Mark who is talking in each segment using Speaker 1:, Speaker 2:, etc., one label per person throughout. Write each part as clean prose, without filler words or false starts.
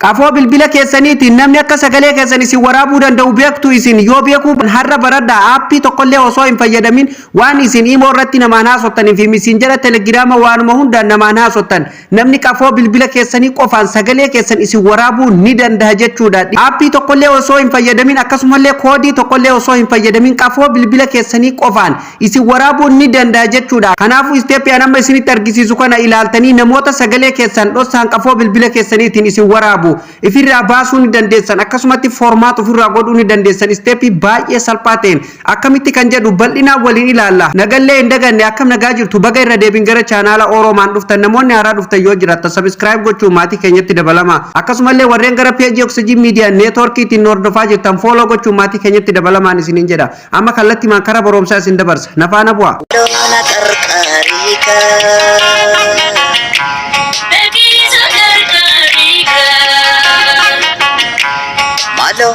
Speaker 1: Qafoo bilbila keessaniitiin namni akka sagalee keessan isin waraabuu danda'u beektu? Isin yoo beekuu, har'a baradhaa. Aappii tokkollee osoo hin fayyadamin waan isin imo irratti namaan haasottanii fi Messenger, Telegram, waanuma hundaan namaan haasottan namni qafoo bilbila keessanii qofaan sagalee keessan isin waraabuu ni danda'a jechuudha. Aappii tokkollee osoo hin fayyadamin, akkasumallee koodii tokkollee osoo hin fayyadamin qafoo bilbila keessanii qofaan isin waraabuu ni danda'a jechuudha. Kanaafuu isteeppii amma isinitti argisiisu kana ilaaltanii namoota sagalee keessan dhossaan qafoo bilbila keessaniitiin isin waraabu ifirraa baasuu ni dandeessan, akkasumatti format ofirraa godhuu ni dandeessan. Isteeppii baay'ee salphaa ta'een akkamitti kan jedhu bal'inaan waliin ilaalla. Nagallee hin daganne. Akkam nagaa jirtu? Baga irra deebiin gara chaanaala Oroomaan dhuftan. Namoonni haaraa dhuftan yoo jiraattan subscribe gochuun maatii keenyatti dabalama. Akkasumallee warreen gara peejii Oxygen Media Networkiitiin hordofaa jirtan follow gochuun maatii keenyatti dabalamaan isiniin jedha. Amma kallattimaan kara barumsaa isin dabarsa. Nafaana bu'a.
Speaker 2: Loona qarqaariika.
Speaker 3: Beeksisa gargaariika.
Speaker 2: Maaloo.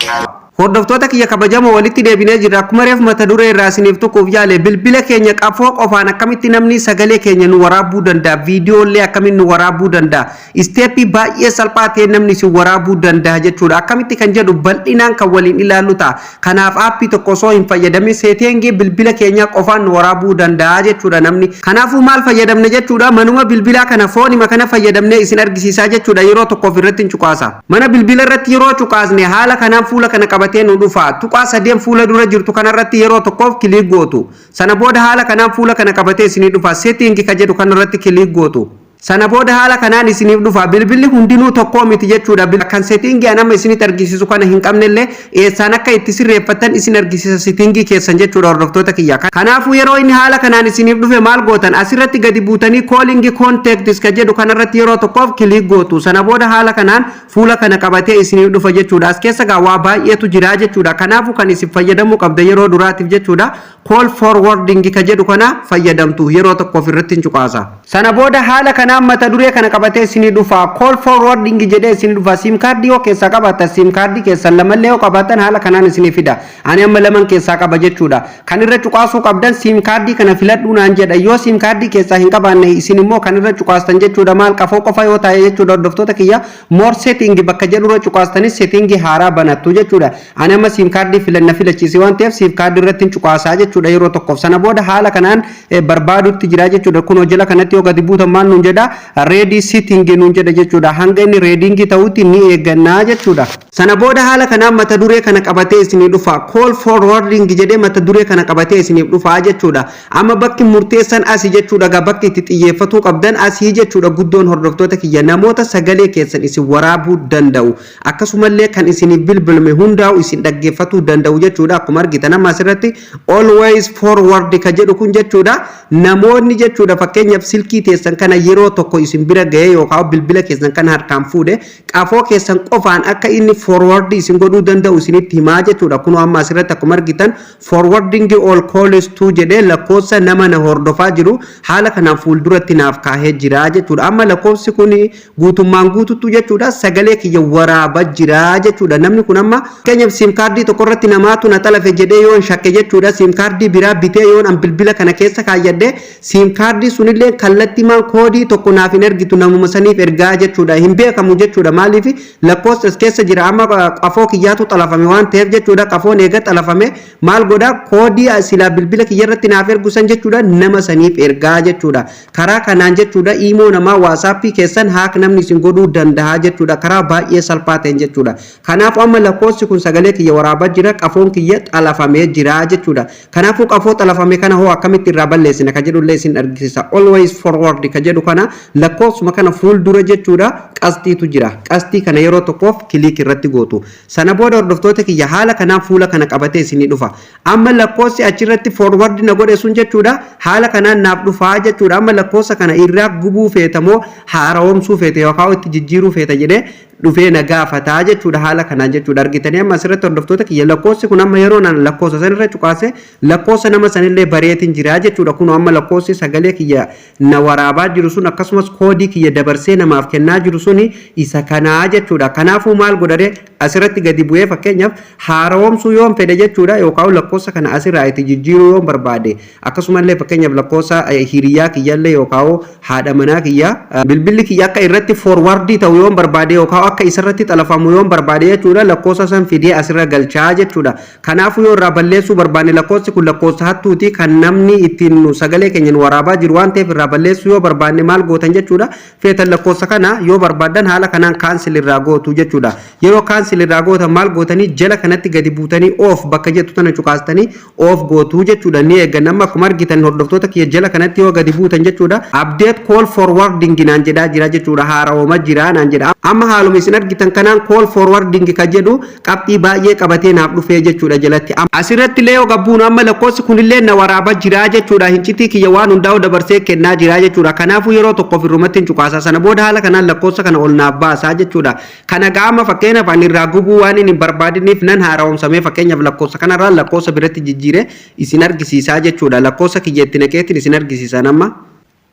Speaker 1: Hordoftoota kiyya kabajamoo, walitti deebinee jirra. Akkuma reef mata duree irraa isiniif tuquuf yaale, bilbila keenya qafoo qofaan akkamitti namni sagalee keenya nu waraabuu danda'a, viidiyoolee akkamitti nu waraabuu danda'a, isteeppii baay'ee salphaa ta'e namni isin waraabuu danda'a jechuudha. Akkamitti kan jedhu bal'inaan kan waliin ilaallu ta'a. Kanaaf aappii tokko osoo hin fayyadamin seeteengii bilbila keenyaa qofaan nu waraabuu danda'a jechuudha namni. Kanaafuu maal fayyadamne jechuudha? Manuma bilbilaa kana, foonima kana fayyadamnee isin argisiisaa jechuudha. Yeroo tokkoof irratti hin cuqaasa. Mana bilbila irratti yeroo cuqaasne haala kanaan fuula kana qabatee nu dhufa. Tuqaa sadeen fuula dura jirtu kanarratti yeroo tokkoof click gootu. Sana booda haala kanaan fuula kana qabatee isinii dhufa. Setting ka jedhu kanarratti click gootu. Sana booda haala kanaan isiniif dhufa. Bilbilli hundinuu tokkoo miti jechuudha. Kan seetingii nama isinitti argisiisu kana hin qabnellee eessaan akka itti sirreeffattan isin argisiisa seetingii keessan jechuudha, hordoftoota kiyya. Kanaafuu yeroo inni haala kanaan isiniif dhufe maal gootan? Asirratti gadi buutanii calling contacts ka jedhu kanarratti yeroo tokkoof click gootu. Sana booda haala kanaan fuula kana qabatee isiniif dhufa jechuudha. As keessa gaa waa baay'eetu jira jechuudha. Kanaafuu kan isin fayyadamuu qabda yeroo duraatiif jechuudha, call forwarding ka jedhu kana fayyadamtu. Yeroo tokkoof irratti hin cuqaasa. Sana booda haala kanaan mata duree kana qabatee isinii dhufa. Call forwarding jedhee isinii dhufa. SIM kaardii yoo keessaa qabaattan, SIM kaardii keessan lamallee yoo qabaattan haala kanaan isinii fida. Ani amma laman keessaa qaba jechuudha. Kan irra cuqaasuu qabdan SIM kaardii kana filadhuu naan jedha. Yoo SIM kaardii keessaa hin qabaanne isin immoo kan irra cuqaastan jechuudha, maal, qafoo qofa yoo ta'e jechuudha, hordoftoota kiyya, more setting bakka jedhu irra cuqaastanis setting haaraa banattu jechuudha. Ani amma SIM kaardii filanna filachiise waan ta'eef SIM kaardii irratti hin cuqaasaa jechuudha yeroo tokkoof. Sana booda haala kanaan barbaadutti jira jechuudha. Kunoo jala kanatti yoo gadi buutan maal nuun jedha? Ready setting nuun jedha jechuudha. Hanga inni readying ta'utti ni eeggannaa jechuudha. Sana booda haala kanaan mata duree kana qabatee isinii dhufa. Call forwarding jedhee mata duree kana qabatee isiniif dhufa jechuudha. Amma bakki murteessan asii jechuudha. Gaa bakki itti xiyyeeffatuu qabdan asii jechuudha. Guddoon, hordoftoota kiyya, namoota sagalee keessan isin waraabuu danda'u, akkasumallee kan isiniif bilbilame hundaa'u isin dhaggeeffatuu danda'u jechuudha. Akkuma argitan amma asirratti always forward ka jedhu kun jechuudha, namoonni jechuudha, fakkeenyaaf silkii teessan kana yeroo tokko isin bira ga'ee yookaan bilbila keessan kana harkaan fuudhe qafoo keessan qofaan akka inni forward isin godhuu danda'u isinitti himaa jechuudha. Kunoo amma asirratti akkuma argitan forwarding all calls to jedhee lakkoofsa nama na hordofaa jiru haala kanaan fuulduratti naaf kaahee jira jechuudha. Amma lakkoofsi kun guutummaan guututtu jechuudha sagalee kiyya waraabaa jira jechuudha. Namni kun amma fakkeenyaaf SIM kaardii tokko irratti namaatu na xalafe jedhee yoon shakke jechuudha, SIM kaardii biraa bitee yoon an bilbila kana keessa kaayyadhe, SIM kaardii sunillee kallattimaan koodii tokko naaf hin ergitu, namuma saniif ergaa jechuudha. Hin beekamu jechuudha. Maaliif? Lakkoofsa as keessa jira. Amma qafoo kiyyaatu xalafame waan ta'eef jechuudha. Qafoon eega xalafame maal godha? Koodii silaa bilbila kiyya irratti naaf ergu san jechuudha nama saniif ergaa jechuudha. Karaa kanaan jechuudha imo namaa, WhatsAppii keessan hack namni isin godhuu danda'a jechuudha, karaa baay'ee salphaa ta'een jechuudha. Kanaaf amma lakkoofsi kun sagalee kiyya waraabaa jira, qafoon kiyya xalafamee jira jechuudha. Kanaafuu qafoo xalafame kana hoo akkamitti irraa balleessina ka jedhullee isin argisiisa. Always forward ka jedhu kana lakkoofsuma kana fuuldura jechuudha qasxiitu jira. Qasxii kana yeroo tokkoof click irratti gootu. Sana booda, hordoftoota kiyya, haala kanaan fuula kana qabatee isinii dhufa. Amma lakkoofsi achirratti forward na godhe sun jechuudha haala kanaan naaf dhufaa jechuudha. Amma lakkoofsa kana irraa gubuu feetamoo haaromsuu feete yookaan itti jijjiiruu feeta jedhee dhufee na gaafataa jechuudha haala kanaan jechuudha. Argitanii amma asirratti, hordoftoota kiyya, lakkoofsi kun amma yeroo naan lakkoofsa sanirra cuqaase lakkoofsa nama sanillee bareetiin jira jechuudha. Kun amma lakkoofsi sagalee kiyya na waraabaa jiru sun, akkasumas koodii kiyya dabarsee namaaf kennaa jiru suni isa kanaa jechuudha. Kanaafuu maal godhare? Asirratti gadi bu'ee fakkeenyaaf haaromsuu yoon fedhe jechuudha, yookaan lakkoofsa kana asirraa itti jijjiiruu yoon barbaade, akkasumallee fakkeenyaaf lakkoofsa hiriyaa kiyyallee yookaan haadha manaa kiyya bilbilli kiyya akka irratti forward ta'u yoon barbaade yookaan akka isarratti xalafamu yoon barbaade jechuudha, lakkoofsa san fidee asirra galchaa jechuudha. Kanaafuu yoo irraa balleessuu barbaanne, lakkoofsi kun lakkoofsa hattuuti, kan namni ittiin nu sagalee keenya nu waraabaa jiru waan ta'eef, irraa balleessuu yoo barbaanne maal gootan jechuudha? Feetan lakkoofsa kana yoo barbaadan haala kanaan cancel irraa gootu jechuudha. Yeroo cancel irraa gootan maal gootanii? Jala kanatti gadi buutanii off bakka jettu tana cuqaastanii off gootuu jechuudha. Ni eeggan. Amma akkuma argitan, hordoftoota kiyya, jala kanatti yoo gadi buutan jechuudha, update call forwarding naan jedhaa jira jechuudha. Haarawooma jira naan jedha. Amma haaluma isin argitan kanaan call forwarding ka jedhu qabxii baay'ee qabatee naaf dhufee jechuudha jalatti. Asirratti illee yoo gabbuun amma lakkoofsi kunillee na waraabaa jira jechuudha. Hincitii kiyya waan hundaa'u dabarsee kennaa jira jechuudha. Kanaafuu yeroo tokkoof irrumatti hin cuqaasa. Sana booda haala kanaan lakkoofsa kana ol naaf baasaa jechuudha. Kana gaama fakkeenyaaf ani irraa gubuu waan hin barbaadiniif nan haara'oomsamee fakkeenyaaf lakkoofsa kanarraa lakkoofsa biratti jijjiire isin argisiisaa jechuudha. Lakkoofsa kiyya itti naqeetiin isin argisiisan amma.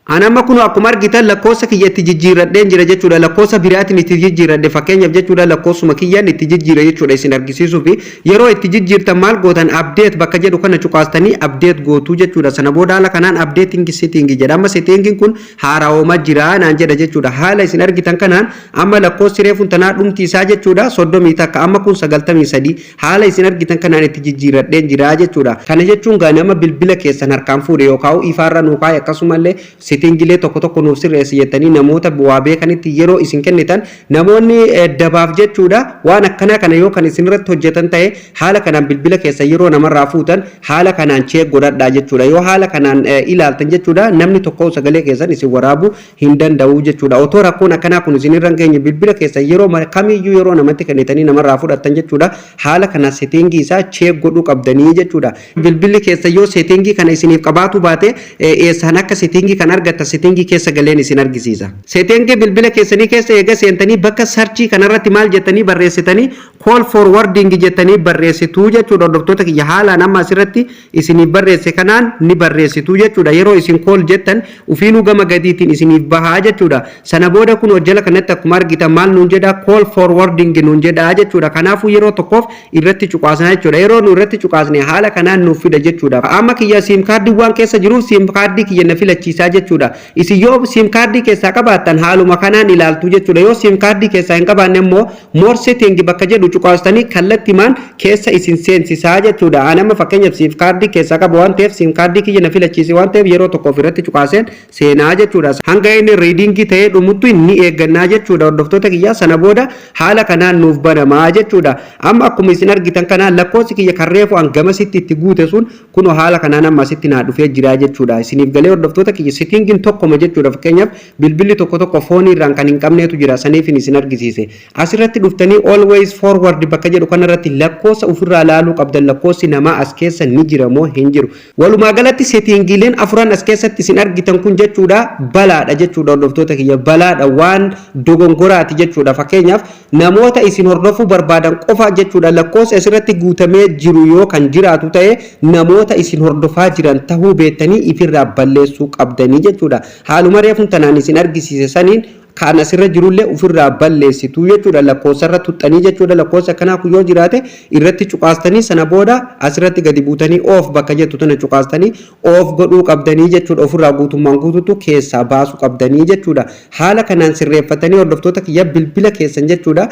Speaker 1: Anamma kun akkuma argitan lakkoofsa kiyya itti jijjiirradheen jira jechuudha. Lakkoofsa biraatiin itti jijjiirradhe fakkeenyaaf jechuudha. Lakkoofsuma kiyyaan itti jijjiire jechuudha isin argisiisuufi. Yeroo itti jijjiirtan maal gootan? Update bakka jedhu kana cuqaastanii update gootuu jechuudha. Sana booda haala kanaan updating setting jedha. Amma settingin kun haaraa'oomaa jira naan jedha jechuudha. Haala isin argitan kanaan amma lakkoofsi reefuun tanaa dhumti isaa jechuudha 31, amma kun 93, haala isin argitan kanaan itti jijjiirradheen jira jechuudha. Kana jechuun gaa nama bilbila keessan harkaan fuudhe yookaan ifaarra nuu kaa'e, akkasumallee settingilee tokko tokko nuuf sirreessi jettanii namoota bu'aa beekanitti yeroo isin kennitan, namoonni dabaaf jechuudha waan akkanaa kana yoo kan isin irratti hojjetan ta'e, haala kanaan bilbila keessa yeroo namarraa fuutan haala kanaan check godhadhaa jechuudha. Yoo haala kanaan ilaaltan jechuudha, namni tokko sagalee keessan isin waraabuu hin danda'u jechuudha. Otoo rakkoon akkanaa kun isin irra hin geenye, bilbila keessa yeroo kamiyyuu yeroo namatti kennitanii namarraa fudhattan jechuudha, haala kanaan settingii isaa check godhuu qabdanii jechuudha. Bilbilli keessa yoo settingii kana isiniif qabaatu baate, eessaan akka settingii kan argatta settingii keessa galeen isin argisiisa. Settingii bilbila keessanii keessa eega seentanii bakka searchii kanarratti maal jettanii barreessitanii? Call forwarding jettanii barreessituu jechuudha. Hordoftoota kiyya, haalaan amma asirratti isiniif barreesse kanaan ni barreessituu jechuudha. Yeroo isin call jettan ufiinuu gama gadiitiin isiniif bahaa jechuudha. Sana booda kun jala kanatti akkuma argitan maal nuun jedha? Call forwarding nuun jedha jechuudha. Kanaafuu yeroo tokkoof irratti cuqaasna jechuudha. Yeroo nu irratti cuqaasne haala kanaan nuuf fida jechuudha. Amma kiyya SIM cardii waan keessa jiruuf SIM cardii kiyya na filachiisaa jechuudha. Isin yoo SIM cardii keessaa qabaattan haaluma kanaan ilaaltu jechuudha. Yoo SIM cardii keessaa hin qabaanne immoo more setting bakka jedhu cuqaastanii kallattimaan keessa isin seensisaa jechuudha. Ani amma fakkeenyaaf SIM cardii keessaa qaba waan ta'eef, SIM cardii kiyya na filachiise waan ta'eef, yeroo tokkoof irratti cuqaaseen seenaa jechuudha. Hanga inni reading ta'ee dhumuttu ni eeggannaa jechuudha, hordoftoota kiyyaa. Sana booda haala kanaan nuuf banamaa jechuudha. Amma akkuma isin argitan kanaan lakkoofsi kiyya kan reefu an gamasitti itti guute sun kunoo haala kanaan amma asitti naa dhufee jira jechuudha. Isiniif galee, hordoftoota kiyya? Settingin tokkoma jechuudha. Fakkeenyaaf bilbilli tokko tokko foonii irraan kan hin qabneetu jira, saniifin isin argisiise. Asirratti dhuftanii always forward bakka jedhu kanarratti lakkoofsa ofirraa laaluu qabdan, lakkoofsi namaa as keessa ni jira moo hin jiru. Walumaa galatti settingiileen afuran as keessatti isin argitan kun jechuudha balaadha jechuudha, hordoftoota kiyya, balaadha, waan dogongoraati jechuudha. Fakkeenyaaf namoota isin hordofuu barbaadan qofa jechuudha. Lakkoofsa asirratti guutamee jiru yoo kan jiraatu ta'e, namoota isin hordofaa jiran tahuu beektanii ifirraa balleessuu qabdanii jechuudha. Haaluma reefuun tanaan isin argisiise saniin kan asirra jirullee ofirraa balleessitu jechuudha. Lakkoofsarra tuxxanii jechuudha. Lakkoofsa akkanaa kun yoo jiraate irratti cuqaastanii, sana booda asirratti gadi buutanii off bakka jettu tana cuqaastanii off godhuu qabdanii jechuudha. Ofirraa guutummaan guututu keessaa baasuu qabdanii jechuudha. Haala kanaan sirreeffatanii, hordoftoota kiyya, bilbila keessan jechuudha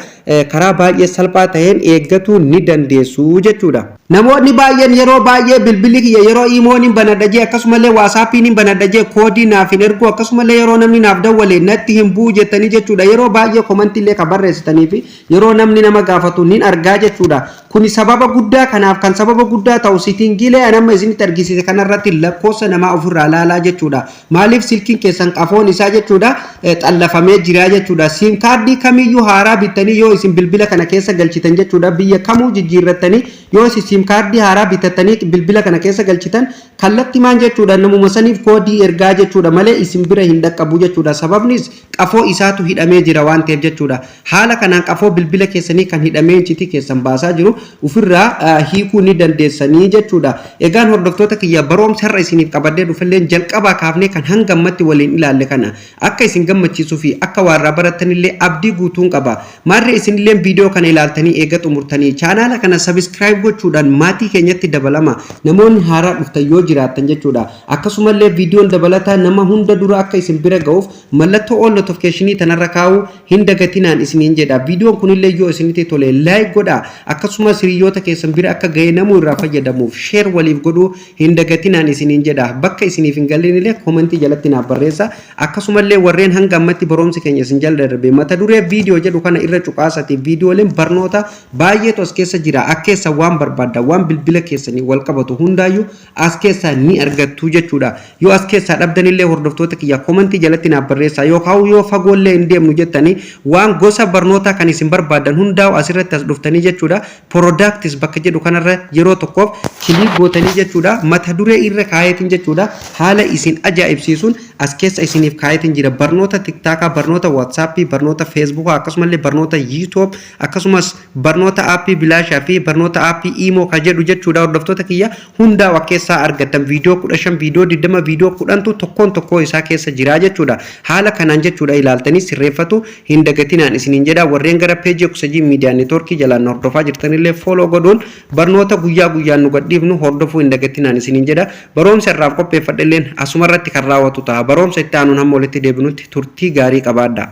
Speaker 1: karaa baay'ee salphaa ta'een eeggatuu ni dandeessu jechuudha. Namoonni baay'een yeroo baay'ee bilbilli kiyya yeroo imoon hin banadha jee, akkasumallee WhatsAppiin hin banadha jee, koodii naaf hin ergu, akkasumallee yeroo namni naaf dawwale natti hin bu'u jettanii jechuudha. Yeroo baay'ee commentiillee kan barreessitanii fi yeroo namni nama gaafatu nin argaa jechuudha. Kuni sababa guddaa kanaaf kan sababa guddaa ta'u settingiilee an amma isinitti argisiise kanarratti lakkoofsa namaa ofirraa laalaa jechuudha. Maaliif? Silkiin keessan qafoon isaa jechuudha xallafamee jira jechuudha. SIM cardii kamiyyuu haaraa bittanii yoo isin bilbila kana keessa galchitan jechuudha, biyya kamuu jijjiirrattanii yoo isin SIM cardii haaraa bittanii keessa galchitan, SIM kaardii haaraa bitattanii bilbila kana keessa galchitan, kallattimaan jechuudha namuma saniif koodii ergaa jechuudha malee isin bira hin dhaqqabu jechuudha. Sababnis qafoo isaatu hidhamee jira waan ta'eef jechuudha. Haala kanaan qafoo bilbila keessanii kan hidhamee iccitii keessan baasaa jiru ofirraa hiikuu ni dandeessanii jechuudha. Egaan hordoftoota kiyya, baroomsa har'a isiniif qabadhee dhufelleen jalqabaa kaafnee kan hanga ammatti waliin ilaalle kana akka isin gammachiisuu fi akka waarraa barattanillee abdii guutuun qaba. Maarree isinillee viidiyoo kana ilaaltanii eega xumurtanii chaanaala kana subscribe gochuudhaan maatii keenyatti dabalama, namoonni haaraa dhuftan yoo jiraattan jechuudha. Akkasumallee viidiyoon dabalataa nama hunda dura akka isin bira ga'uuf mallattoo all notificationii tanarra kaa'uu hin dagatinaan isiniin jedha. Viidiyoon kunillee yoo isinitti tole like godha. Akkasumas hiriyoota keessan bira akka ga'e namuu irraa fayyadamuuf share waliif godhuu hin dagatinaan isiniin jedha. Bakka isiniif hin galinillee commentii jalatti naaf barreessa. Akkasumallee warreen hanga ammatti barumsi keenya isin jala darbe, mata duree viidiyoo jedhu kana irra cuqaasati viidiyooleen barnoota baay'eetu as keessa jira. As keessa waan barbaadda, waan bilbila keessanii wal qabatu hundaayyuu as keessaa ni argattu jechuudha. Yoo as keessaa dhabdanillee, hordoftoota kiyya, commentii jalatti naaf barreessaa. Yookaan yoo fagoollee hin deemnu jettanii, waan gosa barnootaa kan isin barbaadan hundaa'u asirratti as dhuftanii jechuudha. Products bakka jedhu kanarra yeroo tokkoof click gootanii jechuudha. Mata duree irra kaayetiin jechuudha. Haala isin ajaa'ibsiisuun as keessa isiniif kaayetiin jira. Barnoota TikTokaa, barnoota WhatsAppii, barnoota Facebookaa, akkasumallee barnoota YouTube, akkasumas barnoota aappii bilaashaa fi barnoota aappii Imo ka jedhu jechuudha. Hordoftoota kiyya, hundaa of keessaa argattan. Viidiyoo 15, viidiyoo 20, viidiyoo 10tu tokkoon tokkoo isaa keessa jira jechuudha. Haala kanaan jechuudha ilaaltanii sirreeffatu hin dagatinaan isiniin jedha. Warreen gara peejii Oksajii Miidiyaa Neetworkii jalaan hordofaa jirtanillee follow godhuun barnoota guyyaa guyyaan nu gadhiifnu hordofuu hin dagatinaan isiniin jedha. Barumsa irraaf qopheeffadhe illeen asumarratti kan raawwatu ta'a. Barumsa itti aanuun hamma walitti deebinutti turtii gaarii qabaadha.